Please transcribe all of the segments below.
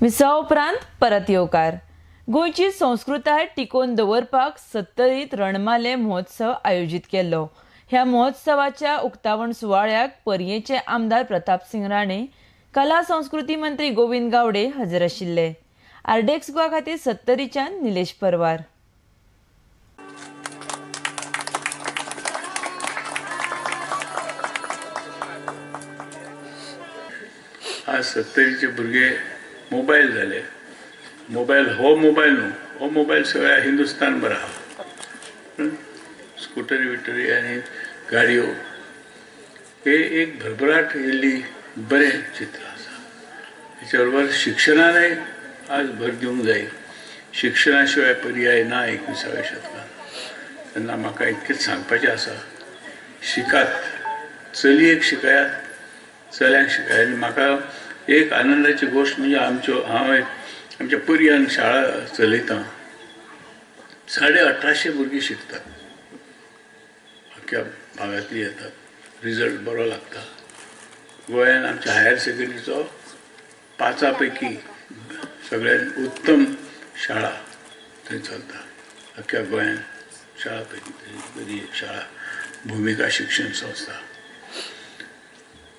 विसवा उपरांत परत येवकार. गोंयची संस्कृताय टिकोवन दवरपाक सत्तरीत रणमाले महोत्सव आयोजीत केल्लो. ह्या महोत्सवाच्या उक्तावण सुवाळ्याक पर्येंचे आमदार प्रतापसिंग राणे, कला संस्कृती मंत्री गोविंद गावडे हजर आशिल्ले. आरडीएक्स गोवा खातीर सत्तरीच्यान निलेश परवार. आज सत्तरीचे भुरगे मोबायल जाले. मोबायल हो मोबायल न्हू, हो मोबायल सगळ्या हिंदुस्तान भर आहा. स्कुटरी विटरी आनी गाडयो हे एक भरभराट येयल्ली बरें चित्र आसा. हेच्या बरोबर शिक्षणानय आज भर दिवंक जाय. शिक्षणा शिवाय पर्याय ना 21व्या शतकान. तेन्ना म्हाका इतकेंच सांगपाचें आसा, शिकात, चलयेक शिकयात, चल्यांक शिकयात. आनी म्हाका एक आनंदाची गोश्ट म्हणजे आमच्यो हांव एक आमच्या पर्यान शाळा चलयतां. 1850 भुरगीं शिकतात, अख्ख्या भागांतली येतात, रिजल्ट बरो लागता. गोंयान आमच्या हायर सेकंडरीचो 5 पैकी सगळ्यात उत्तम शाळा थंय चलता. अख्ख्या गोंयान शाळा पैकी बरी एक शाळा भुमिका शिक्षण संस्था,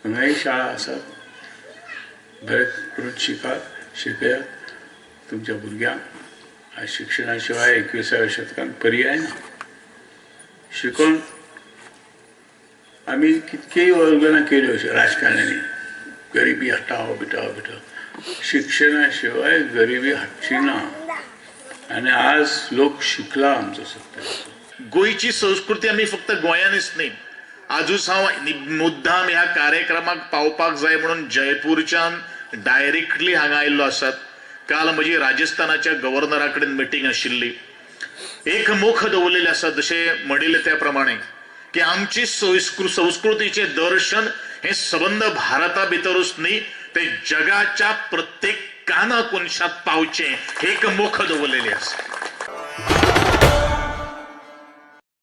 हांगाय शाळा आसात. बरें करून शिकात, शिकयात तुमच्या भुरग्यांक. आज शिक्षणा शिवाय 21व्या शतकान पर्याय ना. शिकोवन आमी कितकेय वर्गणां केल्यो राजकारण्यांनी, गरिबी हटाव बिटाव बिटाव, शिक्षणा शिवाय गरिबी हाडची ना. आनी आज लोक शिकला आमचो सत्तरीचो. गोंयची संस्कृती आमी फक्त गोंयानच न्ही, आजूच हांव मुद्दाम ह्या कार्यक्रमाक पावपाक जाय म्हणून जयपूरच्यान डायरेक्टली हांगा आयिल्लो आसात. काल म्हजी राजस्थानाच्या गव्हर्नरा कडेन मिटींग आशिल्ली. एक मोख दवरलेली आसा, जशें म्हणिल्लें त्या प्रमाणे की आमची संस्कृतीचें दर्शन हें सबंद भारता भितरूच न्ही, ते जगाच्या प्रत्येक काना कोनशात पावचें, एक मोख दवरलेली आसा.